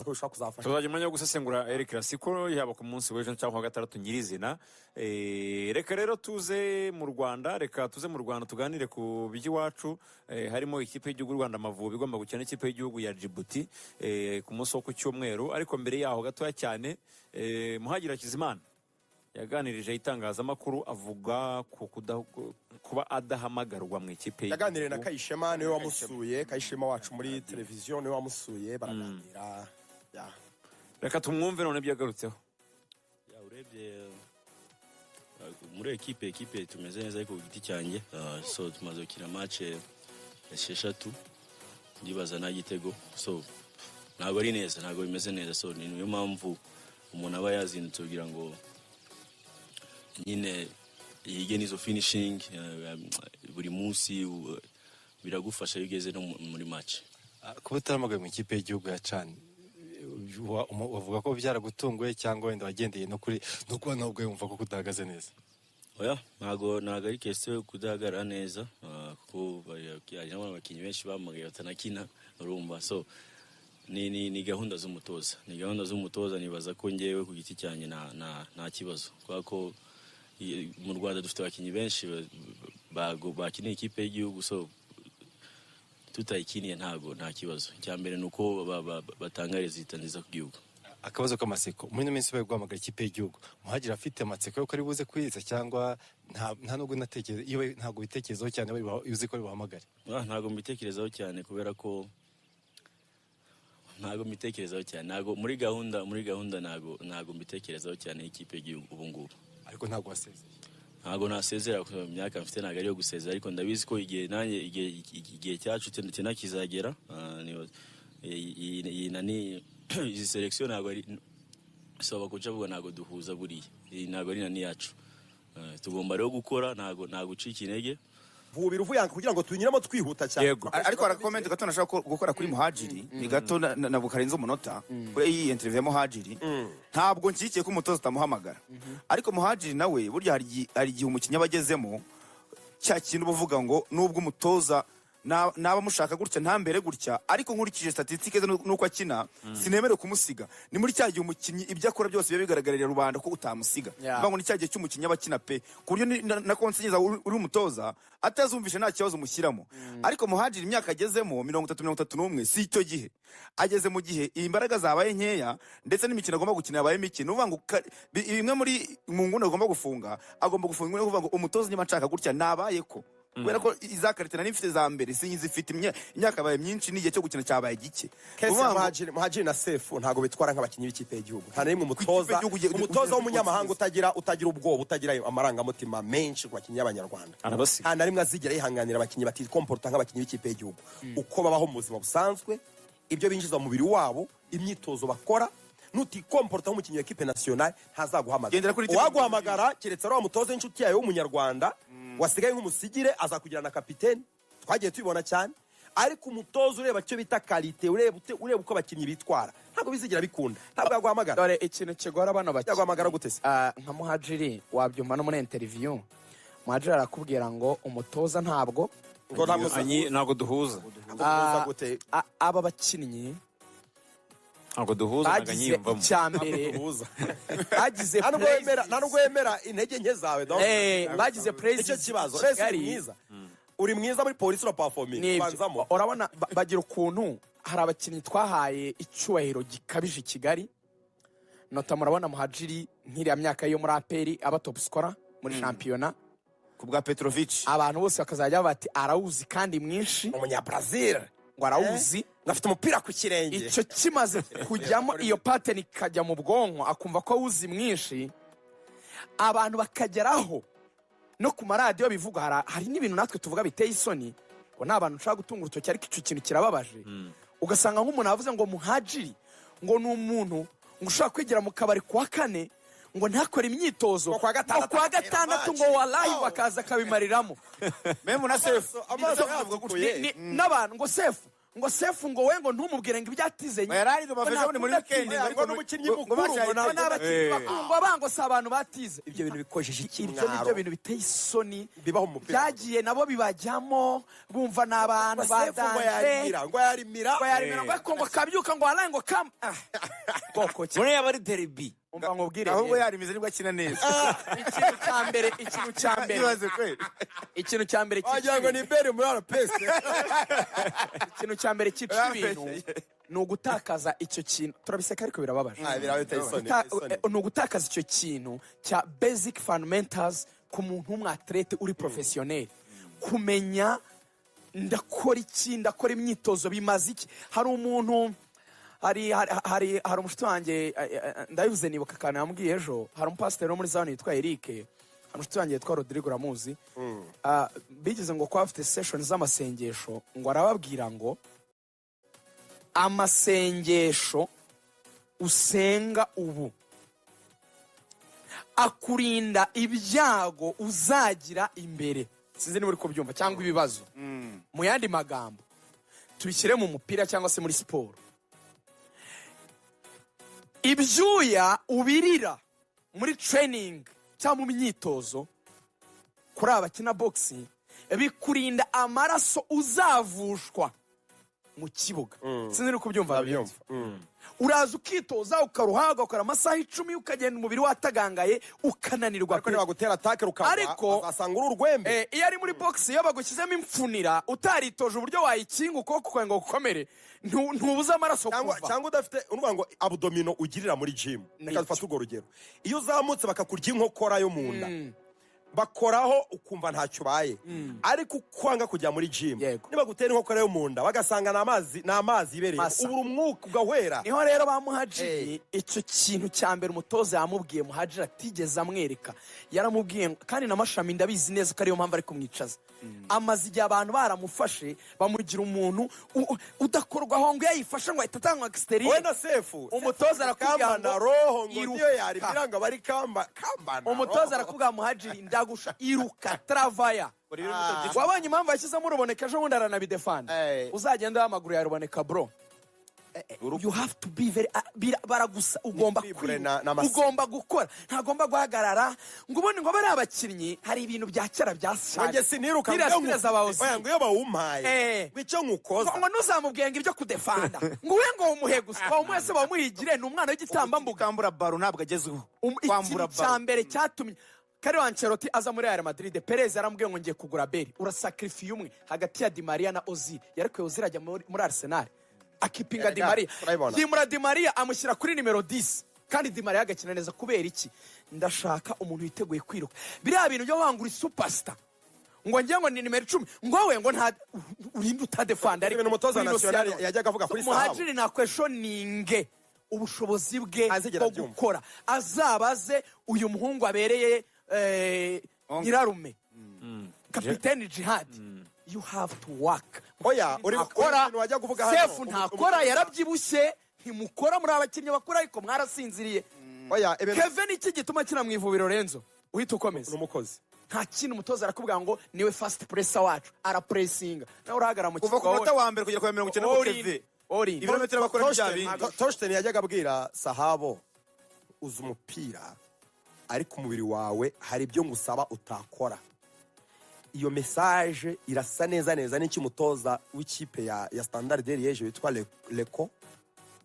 ko bishobora kuzafasha. Tuzagira umwanya wo gusesengura El Clasico, yaba ku munsi w'ejo cyangwa kuwa gatandatu nyirizina. Reka rero tuze mu Rwanda, reka tuze mu Rwanda tuganire ku by'iwacu, harimo ikipe y'igihugu y'u Rwanda Amavubi igomba gukina n'ikipe y'igihugu ya Djibouti ku munsi wo ku cyumweru. Ariko mbere yaho gatoya cyane, Muhadjiri Hakizimana yaganirije itangazamakuru, avuga ku kuba adahamagarwa mu ikipe Yaganiriye na y'igihugu. Kayishema, niwe wamusuye. Kayishema wacu muri televiziyo niwe wamusuye, baraganira ya. Reka tumwumve none ibyo yagarutseho. Ya, urebye muri ekipe tumeze neza, ariko ku giti cyanjye, so tumaze gukina match esheshatu, ndibaza nta gitego, so ntabwo ari neza, ntabwo bimeze neza. So ni niyo mpamvu umuntu aba yazindutse kugira ngo nyine yige n'izo finishing buri munsi, biragufasha iyo ugeze no muri match. Kuba utaramagaye mu ikipe y'igihugu ya CHAN, wavuga ko byaragutunguye cyangwa wenda wagendeye no kuri no kuba nawe ubwawe wumva ko kudahagaze neza? Oya, ntabwo ari question yo kudahagarara neza, kuko hari n'abakinnyi benshi bahamagaye batanakina, urumva. So ni gahunda z'umutoza, ni gahunda z'umutoza. Nibaza ko ngewe ku giti cyanjye nta kibazo, kubera ko mu Rwanda dufite abakinnyi benshi bakiniye ikipe y'igihugu, so tutayikiniye ntago nta kibazo. Icya mbere ni uko batanga résultat nziza ku gihugu. Akabazo k'amatsiko: muri ino minsi bari guhamagara ikipe y'igihugu, Muhadjiri afite amatsiko yuko ari buze kwiza, cyangwa nta nubwo unatekereza iyo ntabwo ubitekerezaho cyane, uzi ko buhamagare? Ntabwo mbitekerezaho cyane, kubera ko ntabwo mbitekerezaho cyane, ntabwo muri gahunda ntabwo mbitekerezaho cyane y'ikipe y'igihugu ubu ngubu. Ariko ntabwo wasezeye? Ntabwo nasezera, kuko imyaka mfite ntabwo ari iyo gusezera, ariko ndabizi ko igihe nanjye igihe cyacu tena kizagera. Iyi nani, izi selection ntabwo ari saba kuca avuga, ntabwo duhuza buriya, iyi ntabwo ari nani yacu. Tugomba rero gukora, ntabwo gucika intege. Vubira uvuyanga kugira ngo tubinyuremo twihuta cyane. Yego. Ariko hari agakomenti gato nashaka gukora kuri Muhajiri, ni gato, ntabwo karenze umunota. Kuri iyi interview ya Muhajiri, ntabwo nshyigikiye ko umutoza atamuhamagara, ariko Muhajiri nawe burya hari igihe umukinnyi aba agezemo cya kintu uba uvuga ngo nubwo umutoza naba mushaka gutya, ntambere gutya, ariko nkurikije statistique ze n'uko akina, sinemerewe kumusiga. Ni muri cya gihe umukinnyi ibyo akora byose biba bigaragarira rubanda ko utamusiga. Bivuga ngo ni cya gihe cy'umukinnyi aba akina pe, ku buryo na consigne uri umutoza atazumvishe, nta kibazo umushyiramo. Ariko Muhajiri imyaka agezemo, 30, 31, si icyo gihe. Ageze mu gihe imbaraga zabaye nkeya, ndetse n'imikino agomba gukina yabaye mike. Ni ukuvuga ngo bimwe muri mu nguni agomba gufunga, agomba gufunga inguni yo kuvuga ngo umutoza niba nshaka gutya nabaye ko, kubera ko iza qualité nari mfite za mbere sinyizifite, imyaka yabaye myinshi n'igihe cyo gukina cyabaye gike. Kese. Ni ukuvuga ngo- Muhajiri na Sefu ntabwo bitwara nk'abakinnyi b'ikipe y'igihugu. Nta na rimwe umutoza Ikipe y'igihugu umutoza w'umunyamahanga utagira ubwoba, utagira amarangamutima menshi ku bakinnyi b'abanyarwanda, Arabasiga. nta na rimwe azigera yihanganira abakinnyi batikomporta nk'abakinnyi b'ikipe y'igihugu. Uko babaho mu buzima busanzwe, ibyo binjiza mu mubiri wabo, imyitozo bakora, nutikomporta nk'umukinnyi wa équipe nationale, ntazaguhamagara. Gendera kuri Uwaguhamagara keretse ari wa mutoza w'inshuti yawe w'umunyarwanda wasigaye nk'umusigire, azakugira na kapitene, twagiye tubibona cyane. Ariko umutoza ureba icyo bita qualité, ureba uko abakinnyi bitwara, ntabwo bizigira bikunda, ntabwo yaguhamagara. Dore ikintu kigora bano bakinnyi. Yaguhamagara gute se? Nka Muhajiri, wabyumva no muri interview, Muhajiri arakubwira ngo umutoza ntabwo Ngo ntabwo Ntabwo duhuza. Ntabwo duhuza gute? Aba bakinnyi Ntabwo duhuza, ntabwo bagize anyiyumvamo. icya mbere Duhuza. bagize Nta nubwo wemera intege nke zawe, donc. Bagize Nicyo praises kibazo. Rese uri Kigali. mwiza, uri mwiza muri Polisi, uraperforminga, Nibyo. ubanzamo. Urabona bagira ukuntu hari abakinnyi twahaye icyubahiro gikabije i Kigali nota. Murabona Muhajiri nk'iriya myaka yo muri APR aba top scorer muri shampiyona, Ku bwa Petrovic. abantu bose bakazajya bati arawuzi kandi mwinshi. Umunyabrazil. Ngo arawuzi. Ngo afite umupira ku kirenge. Icyo kimaze kujyamo, iyo pattern ikajya mu bwonko, akumva ko awuzi mwinshi, abantu bakageraho no ku maradiyo bivuga. Hari n'ibintu natwe tuvuga biteye isoni, ngo ni abantu nshaka gutunga urutoki, ariko icyo kintu kirababaje. Ugasanga nk'umuntu avuze ngo Muhajiri ngo ni umuntu ngo ushobora kwigira mu kabari kuwa kane, ngo ntakore imyitozo, Ngo kuwa gatandatu ngo kuwa agatera gatandatu match. ngo walahi bakaza akabimariramo. Memu na Sefu. Amaso yatukuye. N'abantu ngo Sefu. Ngo Sefu, ngo we, ngo ntumubwire ngo ibyo atize. Ngo yari ari Rubavu ejo bundi muri weekend. Ngo Ariko ni umukinnyi ngo mukuru, match ngo yahita- Ngo ni abakinnyi bakuru, ngo abango si abantu batize. Ibyo bintu bikojeje Ibyo ni ikimwaro. Byo bintu biteye isoni Bibaho mu mupira. Byagiye nabo bibajyamo, bumva ni abantu Ngo Sefu ngo badanje. yarimira, ngo yarimira. Ngo yarimira, ngo ariko ngo kabyuka ngo waraye ngo kam ah. Bwoko ki? Muri yaba ari derby. Umva nkubwire Ahubwo rero. yarimize nibwo akina neza. Ikintu cya mbere Ibaze kweli. Ikintu cya mbere cyica Wagira ngo ni ibintu. beri muri arapesi. Ikintu cya mbere cyica ibintu ni ugutakaza icyo kintu. Turabiseka ariko birababaje. Biteye isoni. Ni ugutakaza icyo kintu cya basic fundamentals ku muntu w'umwathlete uri professionnel, kumenya ndakora iki, ndakora imyitozo bimaze iki. Hari umuntu, hari umushuti wanjye, ndabivuze nibuka akantu yambwiye ejo. Hari umupasiteri wo muri zone yitwa Eric, hari umushuti wanjye yitwa Rodrigo, uramuzi. Ah, bigeze ngo kuba bafite session z'amasengesho, ngo arababwira ngo amasengesho usenga ubu akurinda ibyago uzagira imbere. Sinzi niba uri kubyumva, cyangwa ibibazo. Mu yandi magambo, tubishyire mu mupira cyangwa se muri siporo, ibyuya ubirira muri training cyangwa mu myitozo, kuri aba bakina boxing, bikurinda amaraso uzavushwa mu kibuga. Sinzi niba uri kubyumva. Ndabyumva. Uraza ukitoza, ukaruha, ugakora amasaha 10, ukagenda umubiri watagangaye, ukananirwa Ariko pe. Nibagutera attaque rukaba bazasanga uri urwembe. Iyo ari muri box, iyo bagushyizemo imfunira utaritoje uburyo wayikinga ukuboko kwawe ngo gukomere, ntubuze amaraso Cyangwa kuva. Cyangwa udafite unuvuga ngo abdominaux ugirira muri gym. Reka dufate urwo rugero: iyo uzamutse bakakurya inkokora yo mu nda, bakoraho ukumva ntacyo ubaye, ariko ukwanga kujya muri gym, nibagutera inkokora yo mu nda bagasanga ni amazi, ni amazi ibereye, Masa. ubura umwuka ugahwera. Niho rero ba Muhajiri, icyo kintu cya mbere umutoza yamubwiye, Muhajiri atigeze amwereka, yaramubwiye kandi na Mashami ndabizi neza ko ariyo mpamvu ari kumwicaza. Amaze igihe abantu baramufashe bamugira umuntu udakorwaho, ngo iyo yayifashe ngo ahita atanga extérieur. Wowe na Sefu. Umutoza arakubwira Kamba ngo na roho ngo iruka. niyo yaribwira ngo bari kamba kamba na Umutoza roho. arakubwira: "Muhajiri, ndagusha, iruka, travaille." Wabonye impamvu yashyizemo Ruboneka ejo bundi, aranabidefanda. Uzagenda w'amaguru ya Ruboneka, bro, you have to be very ah, baragusa, ugomba Fibre kwiruka, na masi. Ugomba gukora, ntagomba guhagarara ngo ubundi ngo bari abakinnyi. Hari ibintu bya kera Ngo byashaje. njye siniruka. Biriya ngo skills za ba Ozil. Oya, ngo iyo bawumpaye, ngo icyo nkukoza. Ngo ntuzamubwiye ngo ibyo kudefanda, ngo we ngo umuhe gusa, wawumuhe se bawumuhigire? Ni umwana w'igitambambuga. Kwambura ballon ntabwo agezweho. Kwambura Ikintu cya ballon. mbere cyatumye Carlo Ancelotti aza muri Real Madrid, Perez yaramubwiye ngo ngiye kugura Bale, urasacrifiye umwe hagati ya Di Maria na Ozil. Yarekuye Ozil ajya muri Arsenal, akipinga Di Erega, Maria. turabibona. Yimura Di Maria amushyira kuri nimero 10, kandi Di Maria agakina neza. Kubera iki? Ndashaka umuntu witeguye kwiruka. Biriya bintu byo wangura superstar ngo ngiye ngo ni nimero 10, ngo we ngo nta urinde utadefanda. Ibintu umutoza national yajyaga avuga kuri Sahabo. Muhajiri nakweshoninge ubushobozi bwe Azigera bwo abyumva. gukora, azabaze uyu muhungu abereye nyirarume, kapiteni Jihad: "You have to work." Oya, uri Ntakora. ibintu wajya kuvuga hano. Sefu ntakora, yarabyibushye. Ntimukora muri abakinnyi bakora, ariko mwarasinziriye. Oya, ibintu Keve ni iki gituma akina mu ivubiro? Renzo, uhita ukomeza. Ni umukozi. Nta kintu. Umutoza arakubwira ngo niwe first presser wacu, arapressinga, nawe urahagarara mu Kuva ku kibuga. munota wa mbere kugera ku wa 90 Wowe ku urinde. Keve. Wowe urinde. Ibirometero bakora ni bya bindi. Torsten yajyaga abwira Sahabo: "Uzi umupira, ariko umubiri wawe hari ibyo ngusaba utakora." Iyo message irasa neza neza n'icyo umutoza w'ikipe ya Standard de Liège witwa Leko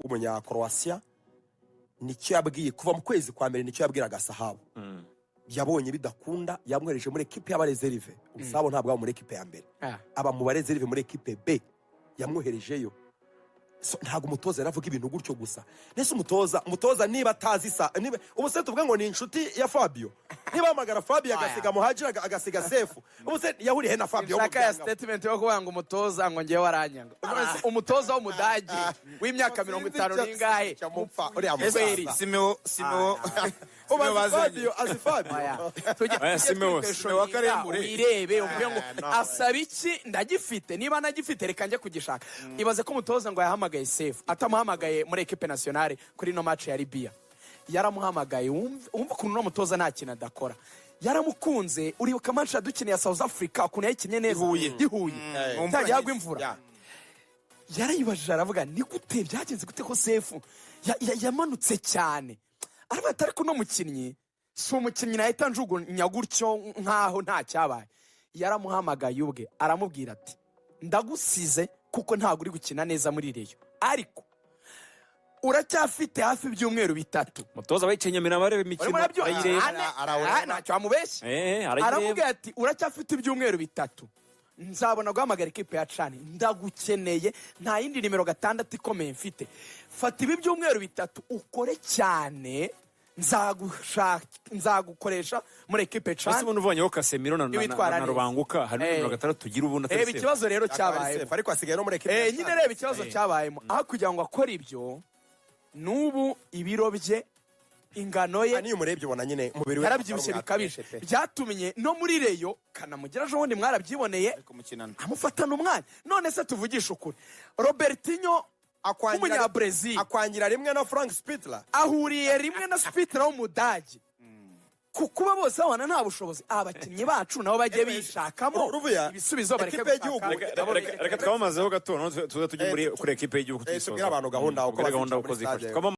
w'umunyakroatia nicyo yabwiye kuva mu kwezi kwa mbere, nicyo yabwiraga Sahabo. Yabonye bidakunda, yamwohereje muri ekipe y'aba réserve. Sahabo ntabwo aba muri ekipe ya mbere, aba mu ba réserve muri ekipe B, yamwoherejeyo. So, ntabwo umutoza yaravuga ibintu gutyo gusa. Nese umutoza niba atazi sa niba ubu se tuvuge ngo ni inshuti ya Fabio, niba hamagara Fabio agasiga Muhajiri, agasiga Sefu, ubu se yahuriye he na Fabio? Nshaka ya statement yo kuvuga ngo umutoza ngo ngewe aranyanga. Umutoza w'Umudage w'imyaka 50 n'ingahe? Cyamupfa uriya Kweri. musaza. Simeo, Simeo, Ubu Simeo azi bazanye. Fabio, azi Fabio. Oya. Tujye Oya, tujye Simeo, twitesha Simeo wa Karembure. wirebe uvuge ngo no. asaba iki, ndagifite, niba nagifite reka njye kugishaka. Ibaze ko umutoza ngo yahamagaye Sefu, atamuhamagaye muri ekipe nationale kuri ino match ya Libya, yaramuhamagaye. Wumve ukuntu uno mutoza nta kintu adakora, yaramukunze. Uribuka match yadukineye ya South Africa, ukuntu yayikinnye neza? I Huye. I Huye Mu mvura itangiye hagwa nyinshi. imvura. Ya. Yarayibajije, aravuga: "Ni gute byagenze gute ko Sefu yamanutse cyane?" Aravuga ati: "Ariko uno mukinnyi si umukinnyi nahita njugunya gutyo nkaho nta cyabaye." Yaramuhamagaye ubwe, aramubwira ati: "Ndagusize kuko ntabwo uri gukina neza muri Rayon, ariko uracyafite hafi ibyumweru 3." Umutoza wicaye Nyamirambo areba imikino. Urimo urabyumva? Arayireba. Ane, Arawureba. ntacyo wamubeshye. Arayireba. Aramubwira ati: "Uracyafite ibyumweru 3, nzabona guhamagara ikipe ya CHAN, ndagukeneye, nta yindi nimero 6 ikomeye mfite. Fata ibi byumweru 3 ukore cyane, nzagukoresha muri ekipe Ese CHAN." ubundi uvanyeho Casemiro Niwitwara na neza. Rubanguka, hari nimero 6 tugira ubundi atari Reba Sefu? ikibazo rero Akaba ari cyabayemo. Sefu, ariko asigaye no muri ekipe Eh, ya nyine CHAN. reba ikibazo cyabayemo, aho kugira ngo akore ibyo, n'ubu ibiro bye, ingano ye, Niyo umurebye ubona nyine umubiri we yarabyibushye ari bikabije. umwathlete pe. Byatumye no muri Rayon kanamugira ejo bundi mwarabyiboneye, Ariko mukinana. amufatana umwanya. None se tuvugishe ukuri, Robertinho w'umunyabrazil Akwangira rimwe na Frank Spittler. ahuriye rimwe na Spittler w'umudage ku kuba bose babona nta bushobozi. Abakinnyi bacu nabo bajye bishakamo Ruvuya, ibisubizo, bareke ekipe y'igihugu- gushaka. Reka twamamazeho gato, noneho tuze tujye muri kuri ekipe y'igihugu Tubwire tuyisoza. abantu gahunda uko Tubwire gahunda bazinjira uko muri zifashe. stade. Twamamaze.